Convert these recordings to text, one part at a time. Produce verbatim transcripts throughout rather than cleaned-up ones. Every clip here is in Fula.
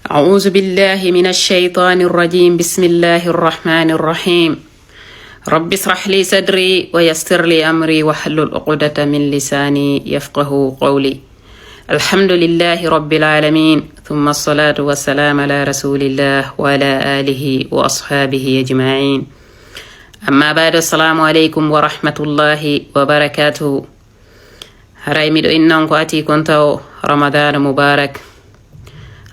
أعوذ بالله من الشيطان الرجيم. بسم الله الرحمن الرحيم. رب اشرح لي صدري ويسر لي أمري واحلل عقدة من لساني يفقه قولي. الحمد لله رب العالمين، ثم الصلاة والسلام على رسول الله وعلى آله وأصحابه أجمعين. أما بعد، السلام عليكم ورحمة الله وبركاته. Haray miɗo innan ko ati kon taw Ramadana Mubarak.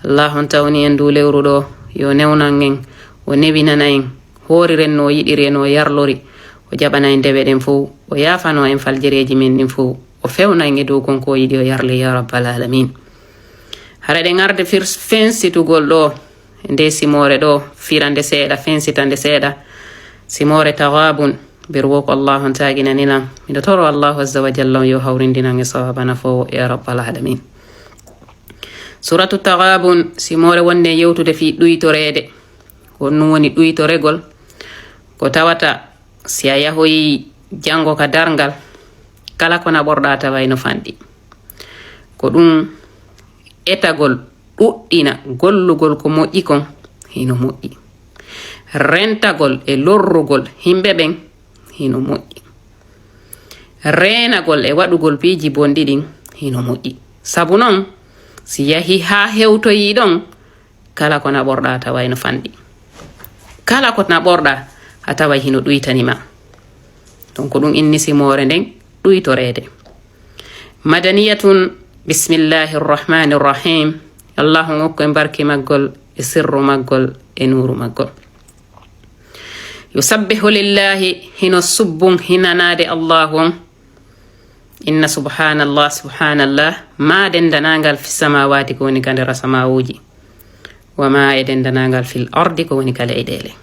Allah on tawni en ndu lewru ɗo, yo newnan en, o newinana en, hooriren no yiɗiri e no yarlori, o jaɓana en dewe ɗen fow, o yaafano en faljereeji men ɗin fow, o fewna en e dow kon ko o yiɗi o yarli, ya rabbal alamin. Hara ɗen arde fir-, fensitugol ɗo, e nde simoore ɗo, firande seeɗa, fensitande seeɗa, simoore Taghabun, ɓe ruwo ko Allah on taaginani lan. Miɗo toro Allah azza wa jalla on yo hawrindinan e sawaba nafoowo, ya rabbal alamin. Suratu Taghabun, simoore wonde yewtude fii ɗuytoreede. Ko ɗum woni ɗuytoregol, ko tawata si a yahoyi janngo ka darngal, kala ko naɓorɗaa taway no fanɗi. Ko ɗum etagol ɗuɗɗina gollugol ko moƴƴi kon, hino moƴƴi. Rentagol e lorrugol himɓe ɓen, hino moƴƴi. Reenagol e waɗugol piiji bonɗi ɗin, hino moƴƴi. Sabu non, si yahi haa hewtoyi ɗon, kala ko naɓorɗaa taway no fanɗi. Kala ko naɓorɗaa a taway hino ɗuytani ma. Donc ko ɗum inni simoore nden ɗuytoreede. Madaniyatun, bismillahi rrahmani rrahim. Allahu on okku en barki maggol, e sirru maggol, e nuuru maggol. Yusabbihu lillahi, hino subbun hinanaade Allahu on. Inna subhanallah, subhanallah, ma dendanangal fi samawati ko woni ka nder asamawuji. Wa ma e dendanangal fil ardi ko woni ka leyɗeele.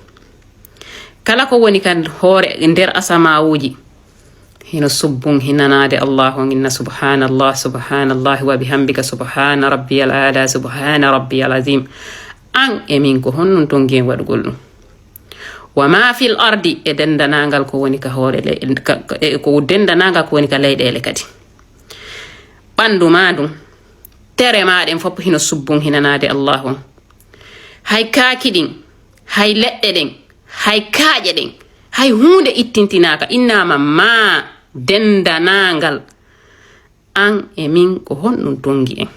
Kala ko woni ka hoore nder asamawuji. Hino subbun hinanaade Allah on, inna subhanallah, subhanallah wa bihamdika, subhana rabbiyal ala, subhana rabbiyal azim. An e min ko honɗun tongi en waɗugol ɗum? Wa ma fil ardi, e dendanangal ko woni ka hoore le-, ka, ka, e ko dendanangal ko woni ka leyɗeele kadi. Ɓandu ma ndun, tere ma ɗen fof hino subbun hinanaade Allah on. Hay kaaki ɗin, hay leɗɗe ɗen, hay kaaƴe ɗen, hay huunde ittintinaaka, innama ma dendanangal. An e min ko honɗun tongi en?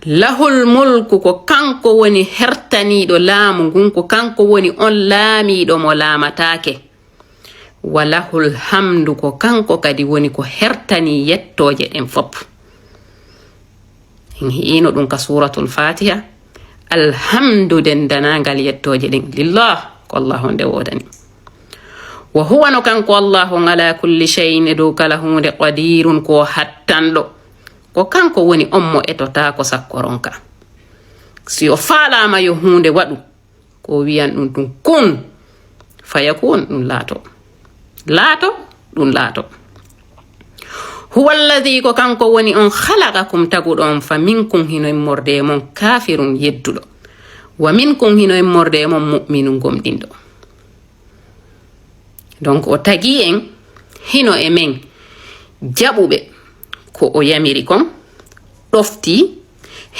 Lahul mulku, ko kanko woni hertaniiɗo laamu ngun, ko kanko woni on laamiiɗo mo laamataake. Wa lahul hamdu, ko kanko kadi woni ko hertanii yettooje ɗen fof. En hi'ino ɗum ka Suuratul Faatiha. Alhamdu, dendanangal yettooje ɗen, lillah, ko Allah on nde woodani. Wa huwa, no kanko Allah on, ala kulli shay'in, e dow kala huunde, qadirun, ko hattanɗo. Ko kanko woni on mo etotaako sakkoronka. Si o faalaama yo huunde waɗu, ko wiyan ɗum tun kun, fayakun, ɗum laato. Laato, ɗum laato. Huwa alladhi, ko kanko woni on, khalaqakum, taguɗo on, fa minkum, hino immorde e mon, kafirun, yedduɗo. Wa minkum, hino immorde e mon, mu'minun, gomɗinɗo. Donc, o tagi en, hino e men jaɓuɓe ko o yamiri kon, ɗofti,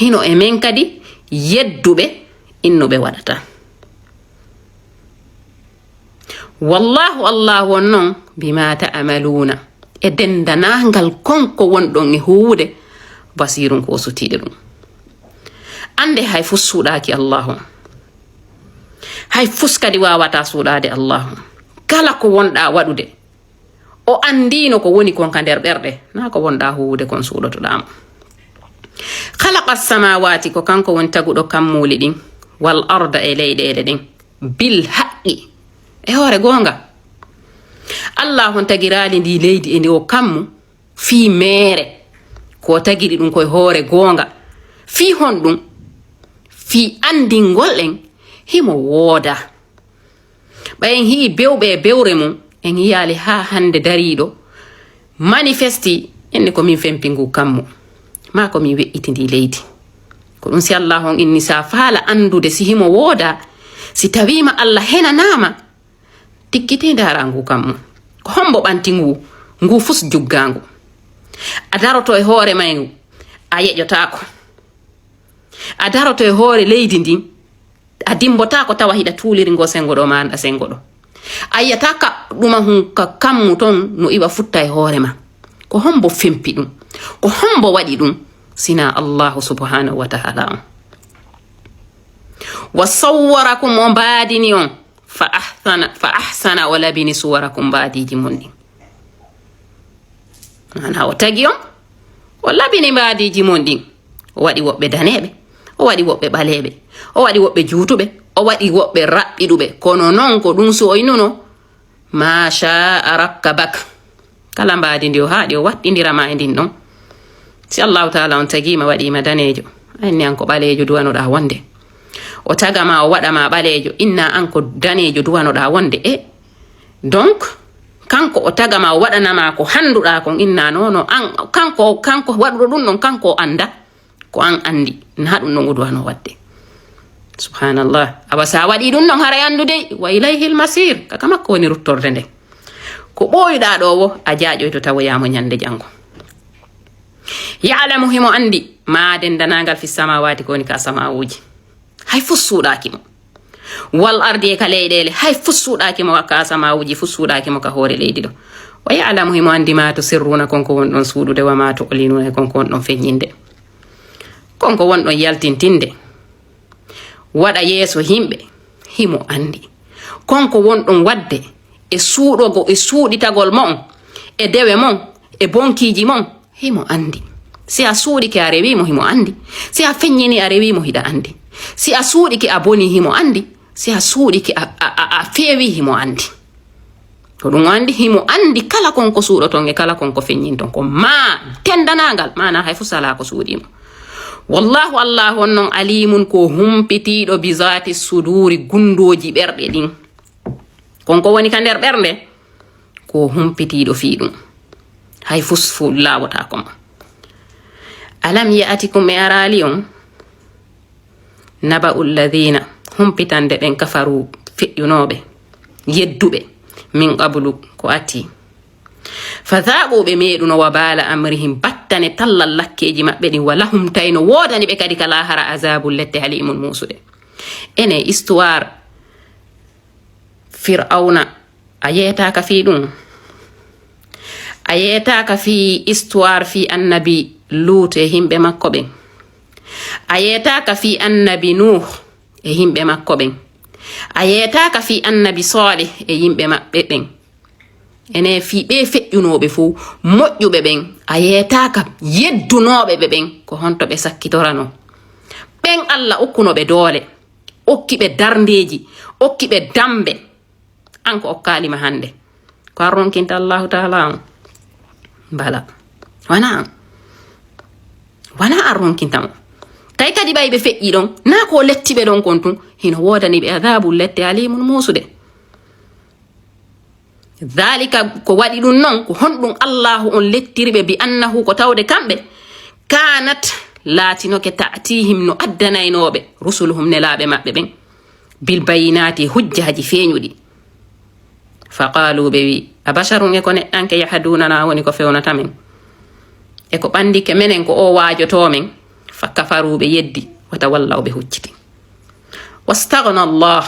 hino e men kadi yedduɓe innuɓe waɗata. Wallahu, Allahu on non, bima ta'maluna, e dendanangal kon ko wonɗon e huwude, basirun, ko o sutiiɗo ɗum. Annde hay fus suuɗaaki Allahu on. Hay fus kadi waawata suuɗaade Allahu on. Kala ko wonɗaa waɗude, o anndino ko woni kon ka nder ɓerɗe, naa ko wonɗaa huwude kon suuɗotoɗaa mo. Khalaqa samawati, ko kanko woni taguɗo kammuuli ɗin, wal arda, e leyɗeele ɗen, bil haqqi, e hoore goonga. Allah on tagiraali ndi leydi e ndi o kammu fii meere, ko o tagiri ɗum koye hoore goonga. Fii honɗum? Fii anndingol en himo wooda. Ɓay en hi'i bewɓe e bewre mum, en yi'aali haa hannde dariiɗo manifesti, inni ko min fempi ngu kammu, maa ko min we'iti ndi leydi. Ko ɗum si Allah on inni sa faala anndude si himo wooda, si tawiima Allah henanaama, tikkiti ndaara ngu kammu. Ko hombo ɓanti ngu, ngu fus juggaangu? A daroto e hoore may ngu, a yeƴotaako. A A daroto e hoore leydi ndin, a dimbotaako tawa hiɗa tuuliri ngo senngo ɗo, ma annda senngo ɗo. A yiyata ka ɗuma hun ka kammu ton no iwa futta e hoore ma. Ko hombo fempi ɗum? Ko hombo waɗi ɗum? Sina Allahu subhanahu wa ta'ala on. Wa sawwarakum, o mbaadini on. Fa ahsana, fa ahsana, o labini suwarakum, mbaadiiji mon ɗin. Maana o tagi on, o labini mbaadiiji mon ɗin. O waɗi woɓɓe daneeɓe, o waɗi woɓɓe ɓaleeɓe, o waɗi woɓɓe juutuɓe, o waɗi woɓɓe raɓɓiɗuɓe. Kono non ko ɗum so o innuno, ma sha'a rakkabak. Kala mbaadi ndi o haaɗi, o waɗɗindira ma e ndin ɗon. Si Allahu Taala on tagii ma, waɗii ma daneejo, a inni an ko ɓaleejo duwanoɗaa wonde. O taga ma, o waɗa ma ɓaleejo, inna an ko daneejo duwanoɗaa wonde. E donc, kanko o taga ma, o waɗana ma ko hannduɗaa kon, inna nono, an, kanko, kanko waɗuɗo ɗum ɗon, kanko o annda. Ko an anndi, na ɗum ɗon o duwano waɗde. Subhanallah. Awa sa waɗi ɗum ɗon, haray anndu dey, wa ilayhil masir, ka, ka makko woni ruttorde nden. Ko ɓooyuɗaa ɗo wo, a jaaƴoyto tawoyaa mo ñande janngo. Ya'lamu, himo anndi, ma denndanangal fi samawati, ko woni ka samawuuji. Hay fus suuɗaaki mo. Wal ardi, e ka leyɗeele, hay fus suuɗaaki mo ka samawuuji, fus suuɗaaki mo ka hoore leydi ɗo. Wa ya'lamu, himo anndi, ma tusirruna, kon ko wonɗon suuɗude, wa ma tu'linuna, e kon ko wonɗon feññinde. Kon ko wonɗon yaltintinde, waɗa yeeso yimɓe, himo anndi. Kon ko wonɗon waɗde e suuɗogo-, e suuɗitagol mon, e dewe mon, e bonkiiji mon, himo anndi. Si a suuɗike, a rewi mo, himo anndi. Si a feññini, a rewi mo, hiɗa anndi. Si a suuɗike, a boni, himo anndi. Si a suuɗike, a, a, a, a feewi, himo anndi. Ko ɗum o anndi, himo anndi kala kon ko suuɗoton e kala kon ko feññinton. Ko ma denndanangal, maana hay fus alaa ko suuɗii mo. Wallahu, Allahu on non, alimun, ko humpitiiɗo, bi zati suduri, gundooji ɓerɗe ɗin. Kon ko woni ka nder ɓernde, ko humpitiiɗo fii ɗum. Hay fus fu laawotaako mo. Alam ya'tikum, e araali on, naba'u alladhina, humpitande ɓen, kafaru, feƴƴunooɓe, yedduɓe, min qablu, ko ati. Fa dhaqu, ɓe meeɗuno, wa bala amrihim, battane tallal lakkeeji maɓɓe ɗin, wa lahum, tawi no woodani ɓe kadi ka laahara, azabun, lette, alimun, muusuɗe. Ene histoire Fir'awna, a yeetaaka fii ɗum? A yeetaaka fii histoire fii annabi Luut e yimɓe makko ɓen? A yeetaaka fii annabi Nuuh e yimɓe makko ɓen? A yeetaaka fii annabi Saalih e yimɓe maɓɓe ɓen? Ene fii ɓee feƴƴunooɓe fow, moƴƴuɓe ɓen, a yeetaaka yeddunooɓe ɓe ɓen, ko honto ɓe sakkitorano? Ɓen Alla okkuno ɓe doole, okki ɓe darndeeji, okki ɓe dambe. An ko okkaali ma hannde, ko an ronkinta Allahu Taala on? Bala. Wana an. Wana an ronkinta mo. Tawi kadi ɓay ɓe feƴƴi ɗon, na ko letti ɓe ɗon kon tun, hino woodani ɓe adaabu lette alimun muusude. Dhalika, ko waɗi ɗum non, ko honɗum Allahu on lettiri ɓe, bi annahu, ko tawde kamɓe, kanat, laatinoke, ta'tihim, no addanaynooɓe, rusuluhum, nelaaɓe maɓɓe ɓen, bil bayyinaati, hujjaaji feeñuɗi. Fa qaalu, ɓe wi, a basharun, e ko neɗɗanke, yahdunana, woni ko fewnata men? E ko ɓandike menen, ko o waajotoo men? Fa kafaru, ɓe yeddi, wa tawallaw, ɓe hucciti. Wastaghna Allah,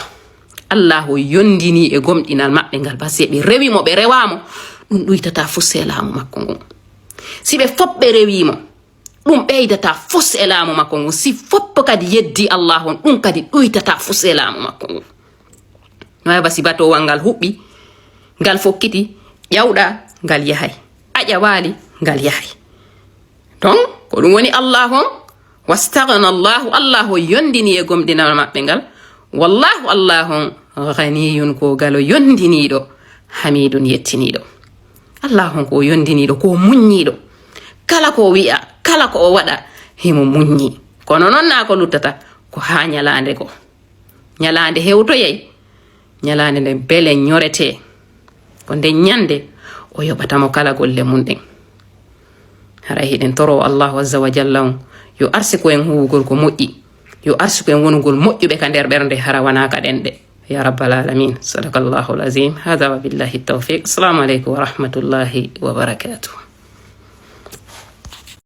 Allahu yondini e gomɗinal maɓɓe ngal, parce que ɓe rewi mo, ɓe rewa mo, ɗum ɗuytata fus e laamu makko ngun. Si ɓe fop ɓe rewi mo, ɗum ɓeydata fus e laamu makko ngun. Si fop kadi yeddi Allahu on, ɗum kadi ɗuytata fus e laamu makko ngun. No wayi ba si batowal ngal huɓɓi, ngal fokkiti, ƴawɗa, ngal yahay. A ƴawaali, ngal yahay. Donc, ko ɗum woni Allahu on, wastaghna Allahu, Allahu on yondini e gomɗinal maɓɓe ngal. Wallahu, Allahu on, ghaniyun, ko galo yondiniiɗo, hamidun, yettiniiɗo. Allahu on ko yondiniiɗo, ko muññiiɗo. Kala ko o wi'a, kala ko o waɗa, himo muññi. Kono non na ko luttata, ko haa ñalaande goo. Ñalaande hewtoyay, ñalaande nden bele ñoretee. Ko nden ñande o yoɓata mo kala golle mun ɗen. Haray hiɗen toro Allahu azza wa jalla on, yo arsiku en huuwugol ko moƴƴi, yo arsiku en wonugol moƴƴuɓe ka nder ɓernde, hara wanaa ka ɗenɗe. Ya rabbal alamin. Sadaqallahul azim. Hada wa billahi tawfiq. Assalamu aleykum wa rahmatullahi wa barakatuh.